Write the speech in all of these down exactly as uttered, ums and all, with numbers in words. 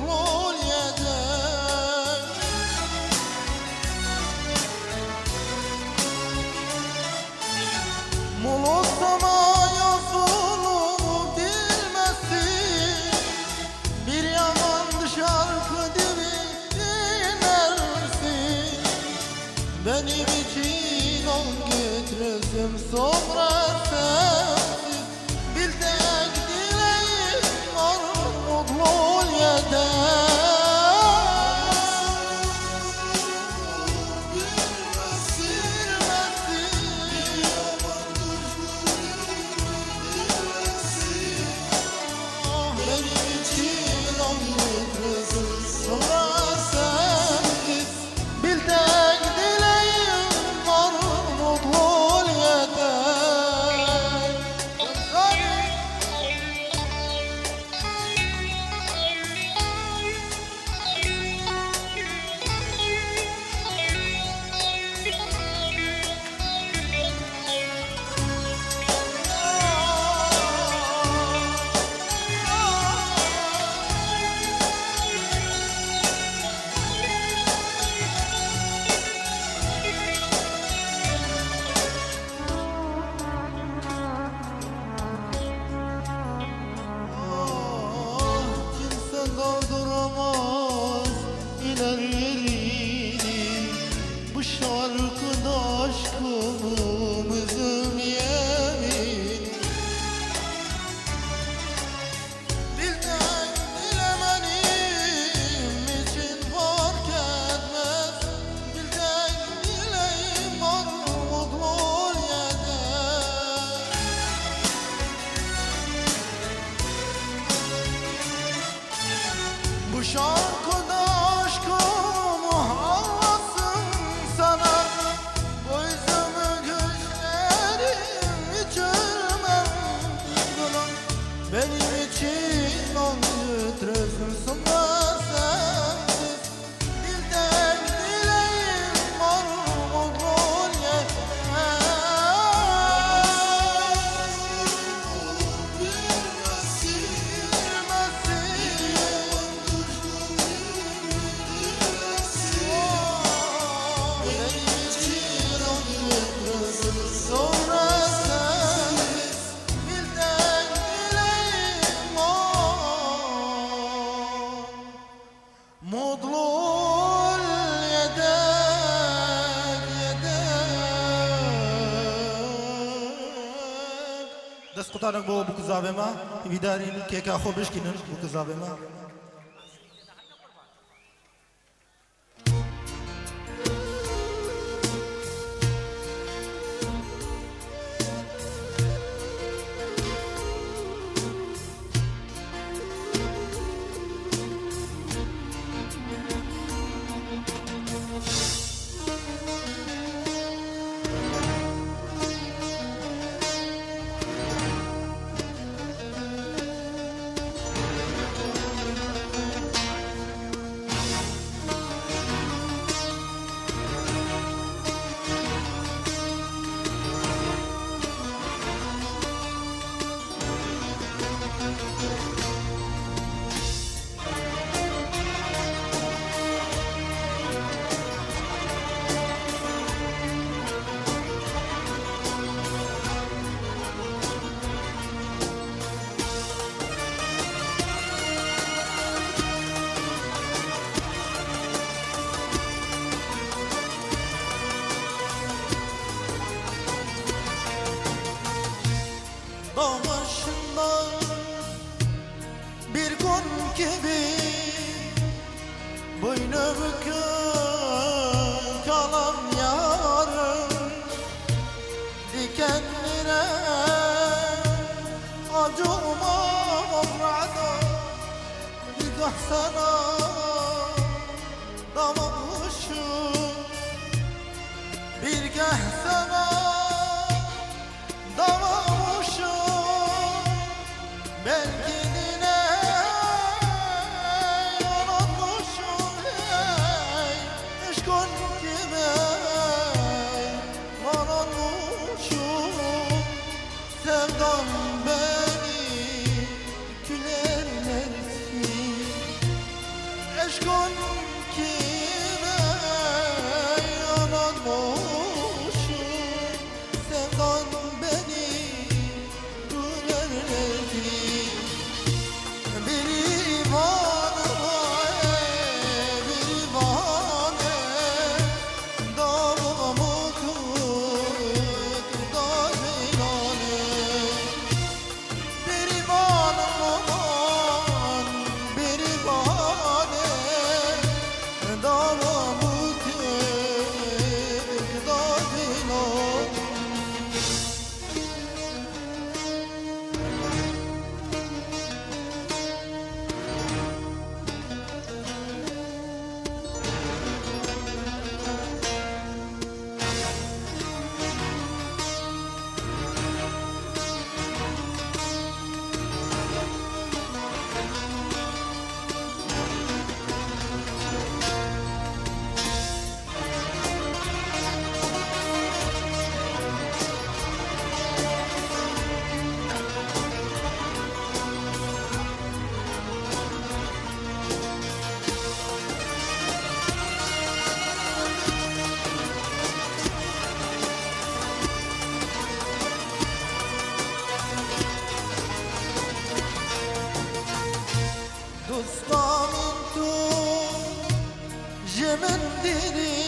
Lolye de. Mulo semaya zulmü bilmesin, bir yaman şarkı dibi dinlersin. Benim için ol getiresim sonra sensiz. Bir tek dileğim var, mutlu ol yeter. Benim için ol getiresim sonra sensiz. Bir tek dileğim var, mutlu ol yeter. Ah, kimse dolduramaz iner yerini. Bu şarkıda aşkımızın yemin. Bir tek dilemenim için fark etmez. Bir tek dileğim var, mutlu ol yeter. Bu şarkıda aşkımı havasın sana. Bu üzümü gözlerim içirmem buna. Benim için ol götüresin sonra sensiz. Bir tek dileğim var, mutlu ol yeter. Mutlu ol yedek, yedek. Dest qudanek bo bu kizavê me. Hîvîdarîn kêka xwe bişkînin bu kizavê me. Dağ başında bir gün gibi boynu bükük kalan yarım dikenlere acımam orada. Bir gah sana davamışım, bir gah sana davamışım. Belki dile yanılmışım, ey, aşkın kime yanılmışım. Sevdam beni külerlersin. Aşkın kime yalan olsun, sevdan beni duyar rezil. Biri bana, biri bana, davamı tut, da zeylane. Berivan aman, berivane, dava bû kê, da zînan. Dosta min tu ji min dîrî,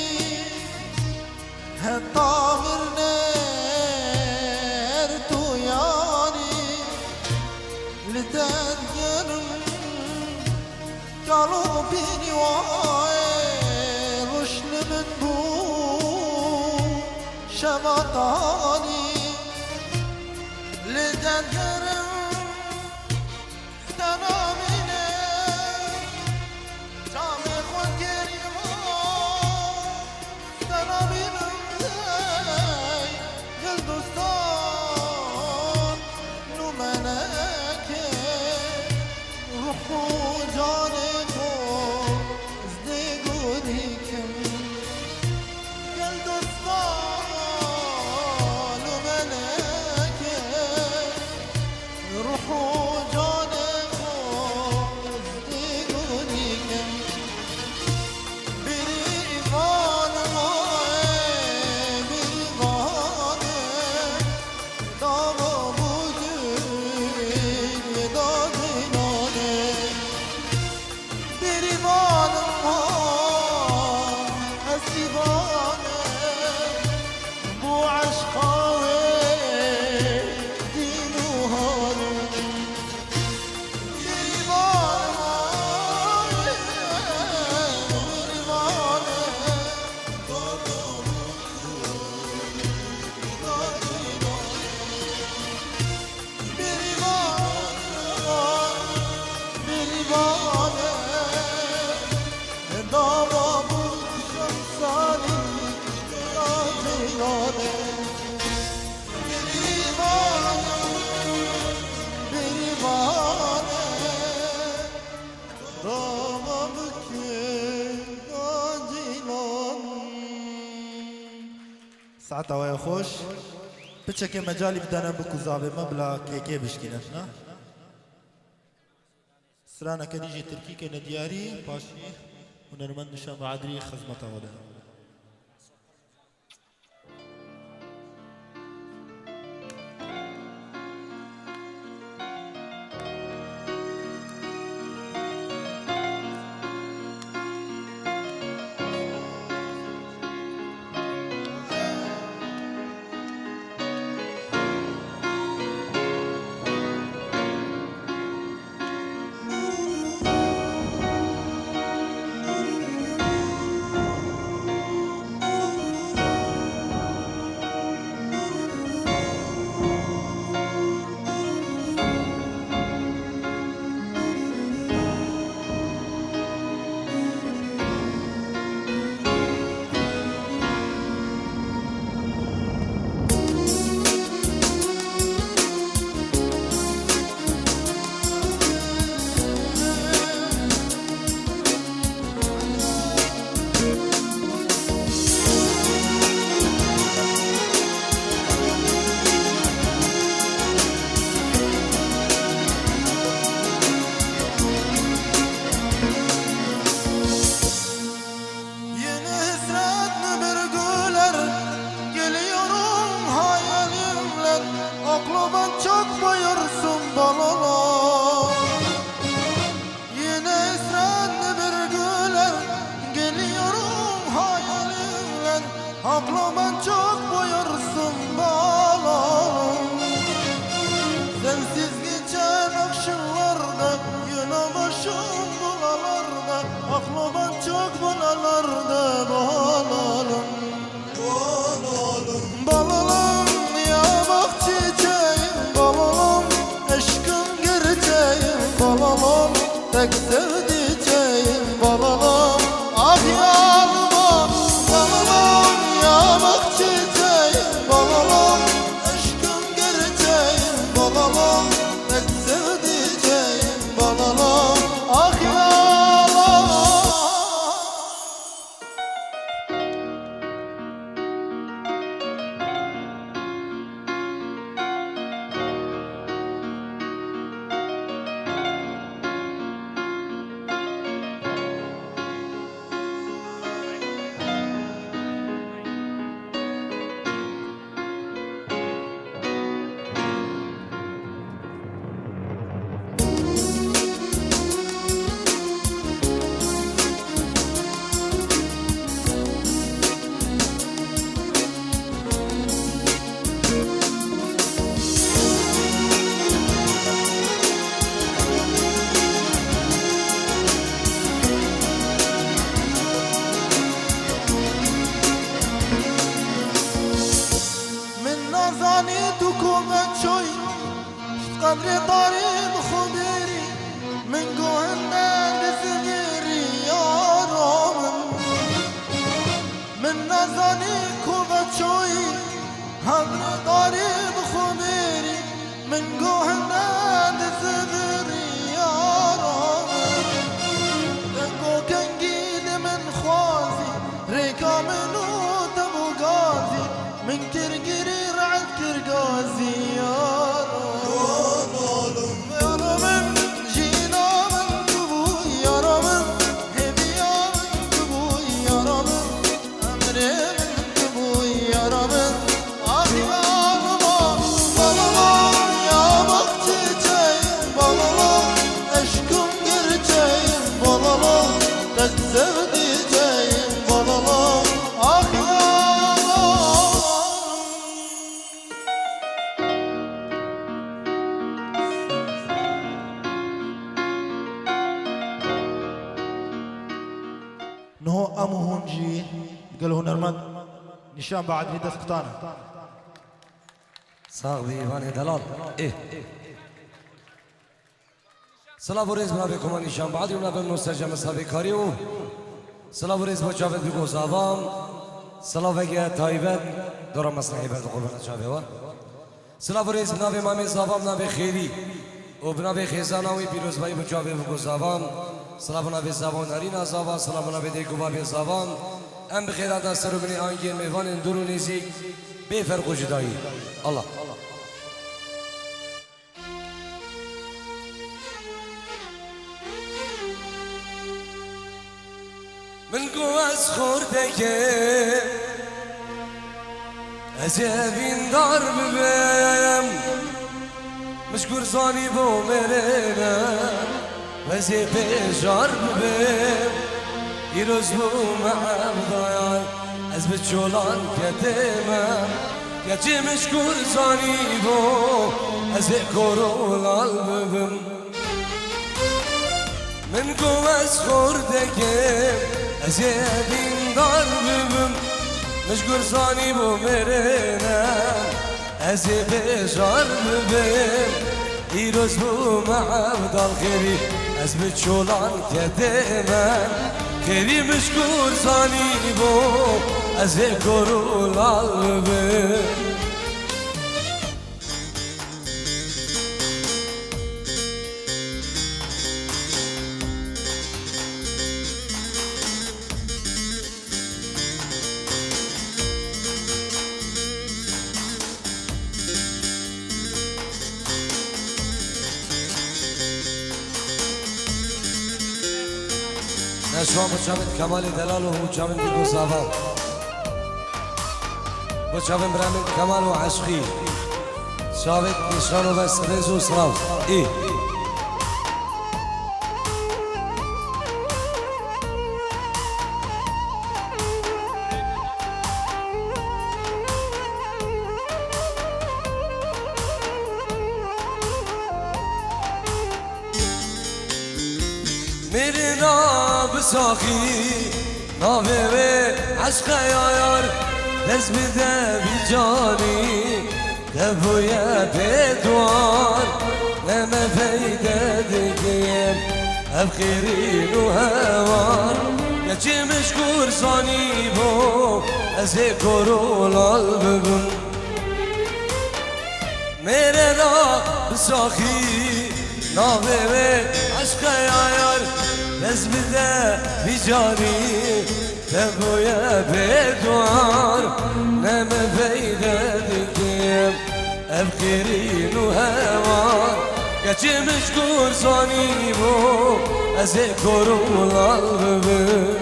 heta mirner tu yarî, li te digerim. Kalo bînî waye roj li min bû şevatanî. Li dergerim te namîne, camê xwe gerî ma. Selamî min dey gel dostan, nû meleke, ruh û canê xwe ez dê gorî kim. Gel dostan, nû meleke, ruh û canê xwe ez dê gorî kim. Bêrîvan e, bêrîvan e, dava bû gul, da zînan e. Bêrîvan e, ez dîvan e, bo eşqa wê dîn û har e. Saeta we xweş. Piçekê mecalî bidene biku zavê me bila kêkê bişkîne, na? Straneke dî jî tirkî kene diyarî, paşî hunermend Nişan Badrî xizmeta we de. Aklıma çok buyursun balalım. Sensiz geçen akşamlarda yine başım bulalarda. Aklıma çok bulalarda balalım. Balalım, yamuk çiçeğim, balalım, aşkım gerçeğim, balalım, tek sevdiceğim, balalım. Ah yalma, balalım, yamuk çiçeğim, balalım, aşkım gerçeğim, balalım, tek sevdiceğim, balalım. Ah yalma. Min nazanî tu ku me çoy, ji qedrê darê bi xwe bêrî, min guhinde dizivêrî yara min. Min nezanî ku ve çoyî, hebri darî bi xwe bêrî, min guhinde dizivêrî yara min. Deng û kengî li min xwazî, rêka min û te bû gazî, min kir girî re'd kir gazî yara. Yara min, jîna min tu bû yara min, hêviya min tu bû yara min. Emrê min tu bû yara min, ah yalma, balama, yamuk çiçeğim, balama, aşkım gerçeğim, balama, tek sevdiceğim, balama, ah yalma. Niho em û hûn jî digel hunermend Nîşan Beedrî dest qutane. Sax bî, Îvanê delal. Ê. Silav û rêz bi navê Koma Nîşan Beedrî û navê min Sercan Misafê Karî û silav û rêz bo çavê Dugo Zavan. Silaveke taybet dora mesnehê ber di qurbana çavê we. Silav û rêz bi navê mamê Zavan, bi navê Xêrî û bi navê xêzana wî pîrozbayî bi çavê Dugo Zavan. Silav bi navê Zavan, Nerîna Zavan, silav bi navê dêk û babê Zavan. Em bi xêra da ser û binê angiyên mêvanên dûr û nêzîk, bê ferq û cudayî. Allah. Min got ez xorteke, ez ê evîndar bibim. Min ji ku zanî bo mêrêne, ez ê bêjar bibim. Îro ez bûme evdayar, ez bi çolan ketime. Keçê min ji ku zanî bo, ez ê kor û lal bibim. Min got ez xorteke, ez ê evîndar bibim. Min ji ku zanî bo mêrêne, ez ê bêjar bibim. Îro ez bûme evdal Xêrî, ez bi çolan ketime. Xêrî min ji ku zanî bo, ez ê kor û lal bibim. Neşwan bo çavên Kemalê Delal û bo çavên Bîgo Zavan. Bo çavên birayê min Kemal û Eşqî. Çavên nîşan û vest rêz û silav. Î. Bi saxî navê wê eşqe ya yar, dest bide vî canî, te bûye bêdwar, ne me feyde dikin ev xêrîn û hewan. Keçê min ji kur zanîbû, ez ê kor û lal bibim. Mêrera bi saxî navê wê eşqe ya yar, dest bide vî canî, te bûye bêdwar, ne me feyde dikim ev xêrîn û hewan. Keçê min ji kur zanîbû, ez ê kor û lal bibim.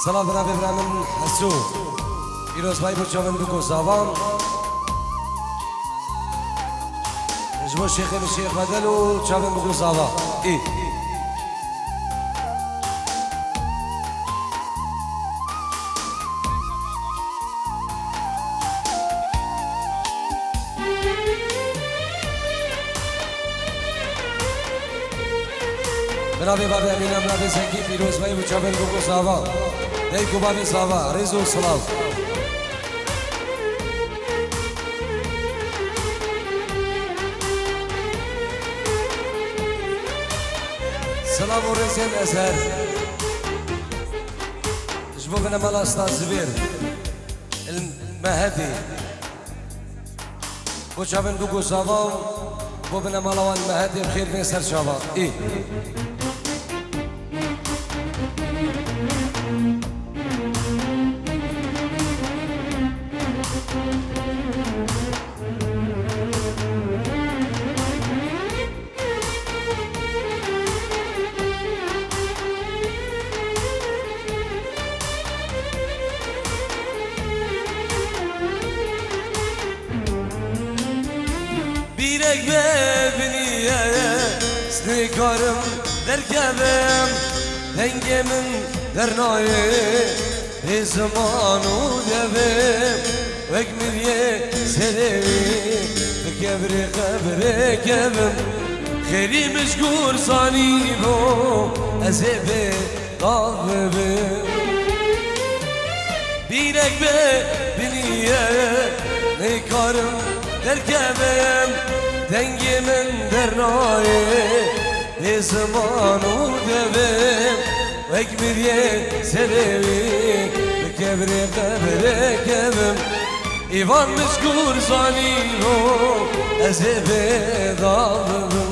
Silav bi navê bira min Heso. Pîrozbayî bo çavên biko zava. Ji bo şêxê min Şêx Bedel û çavên biko zava. Î. Bi navê bavê Emîn, em navê Zekî, pîroz bê û çavên bû ku zava. Dayik û bavê zava, rêz û silav. Silav û rêzên Ezer. Ji bo binemala Stad Zibêr. Il Mehedî. Bo çavên bû ku zava û bo binemala wan Mehedê bi xêr bên ser çava. Î. Bîrek be binî ye, ez nikarim derkevim, dengê min dernayê. Bê ziman û devê, wek miriyê serê wî, bi kevirê qevirê kevim. Xêrî min ji kur zanîbû, ez ê bê dav bibim. Bîrek be binî ye, nikarim derkevim, dengê min dernayê. Bê ziman û devê, wek miriyê serê wî, bi kevirê qevirê kevim. Îvan min ji kur zanîbû, ez ê bê dav bibim.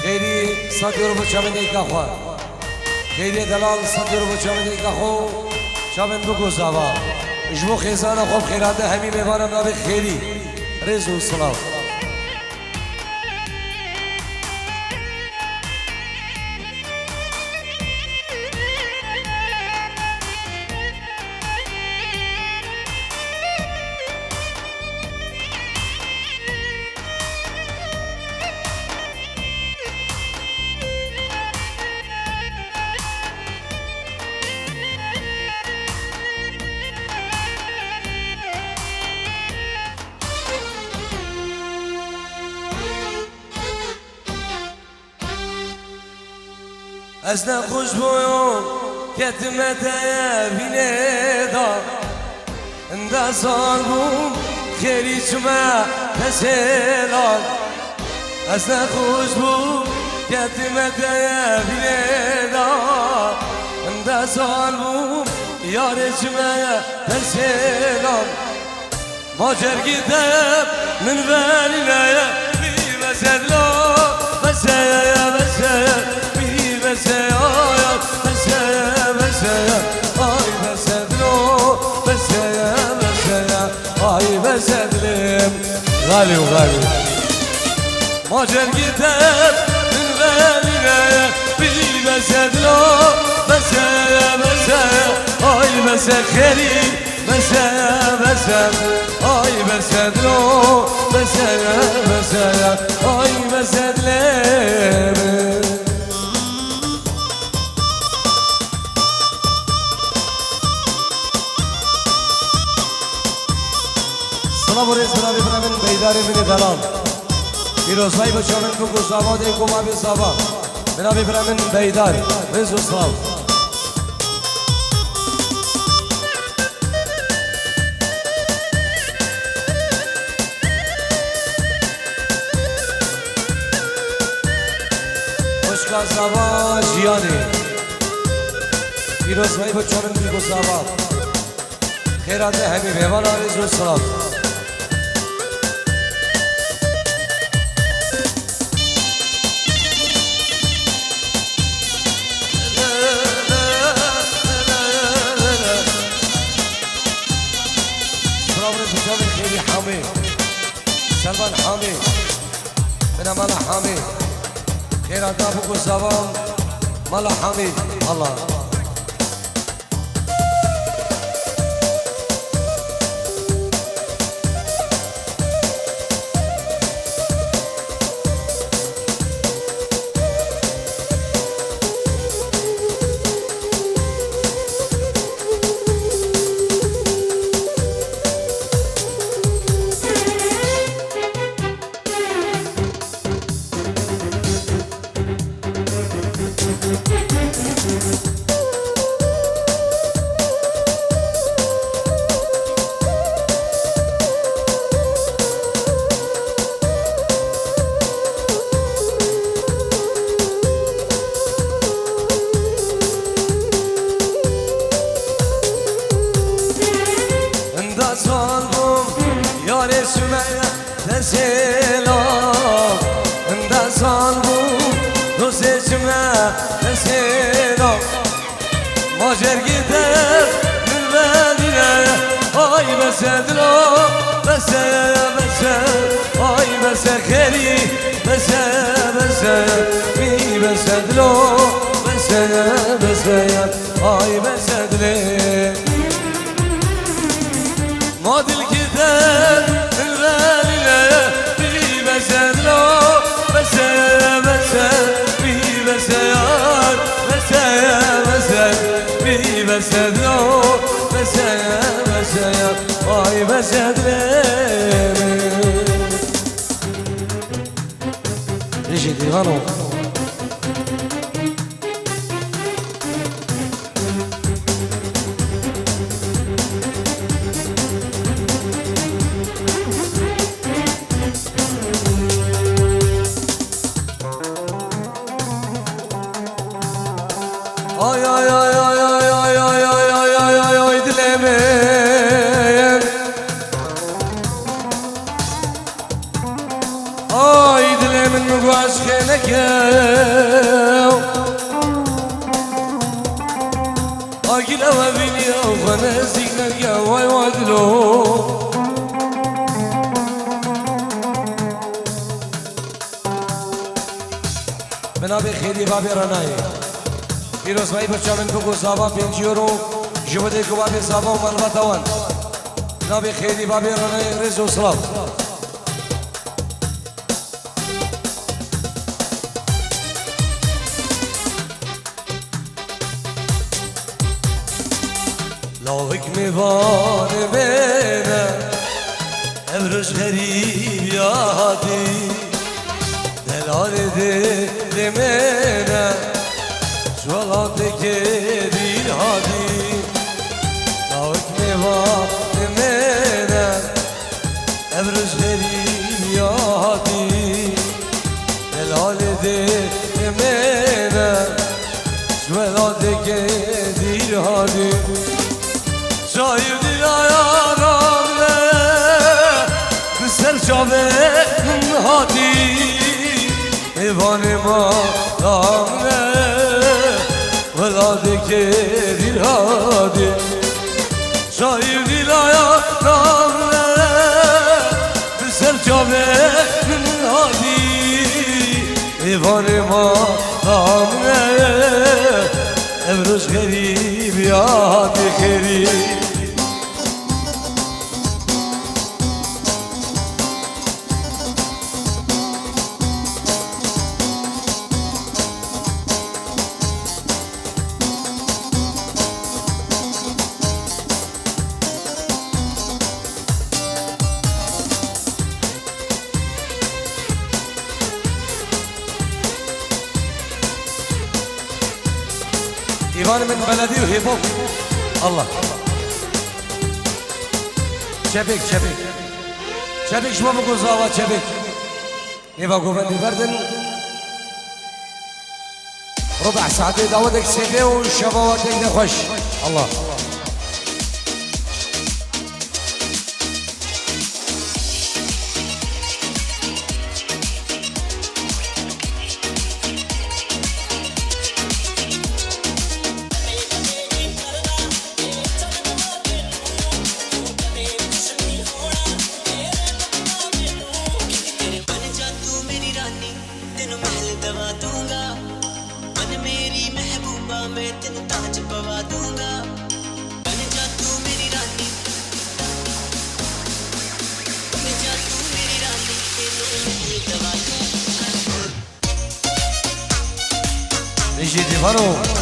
Xêrî sed euro bo çavên dayika xwe. Xêrî delal sed euro bo çavên dayika xwe. Çavên biko zava. Ji bo xêzana xwe bi xêrate hemî mêvanan navê Xêrî. Rêz û silav. Ez nexweş bûm, ketime te vînê da. Hinde sal bûm, xêrî çime te sêlan. Ez nexweş bûm, ketime te vînê da. Hinde sal bûm, yarê çime te sêlan. Ma cergî te min venîne ye, bî vesedlo, veseye, veseye, bî veseya ya, veseye, veseye, ay vesedlo, veseye, veseye, ay vesedlim. Xalî û xalî. Ma cergî te min venîne ye, bî vesedlo, veseye, veseye, ay vesed xêrî. Bese, bese, ay bese dilo, bese, bese, ay bese dilê min. Silav û rêz bira vê bira min, beydarê min ê delal. Pîrozbay bo çavên bûk û zava dê ku ma bê zava. Bi navê bira min Beydar. Rêz û silav. Xwişka zava Jiyanê. Pîrozbay bo çavên bûk û zava. Xêra te hemî mêvana rêz û silav. Silav rêz û çavên xêrî Hamî. Selman Hamî. Bina mala Hamî. Xêra da bûk û zavan mala Hamî. Allah. Hinde sal bûm yarê Sümeyye. Tesêla, hinde sal bû, dostê ji me tesêla. Ma jergê te min vedîne, ay bese dilo, bese, bese, ay bese xêrî, bese, bese, mi bese dilo, bese, bese, ay bese dilê. Ma dilkî te min velîne, bî bese dilo, bese, bese, bî bese yar, bese, bese, bî bese dilo, bese, bese yar, ay bese dilê min. Rêjê dîxan o. Ay, ay, ay, dilê min. Ay, dilê min, min ku eşqê nekew. Ay, gile we bîniye û xwe nêzîk neke, way, way, dilo. Bi navê Xêrî Babê Renayê. Pîrozbayî birça min bigo zava pêncî euro ji bo dê ku babê zava û malbata wan. Bi navê Xêrî Babê Renayê rêz û silav. Lawik mêvanê me ne, ev roj xerîbiya hatî. Delalê dê, dê me ne, ji welateke dîr hatî. Lawik mêvanê me ne, ev roj xerîbiya hatî. Delalê dê, dê me ne, ji welateke dîr hatî. Çayir dîlaya navne, bi ser çavê min hatî. Mêvanê mala min e, welateke dîr hatî. Çayir dîlaya navne, bi ser çavê min hatî. Mêvanê mala min e, ev roj xerîbiya hatî xêrî. Îvan min beledî û hêbok. Allah. Çepik, çepik. Çepik ji bo bigo zava çepik. Êva govendî berdin. Ruba saetê dawedek sêdê û şeva we têk de xweş. Allah. Bijî Dîvano.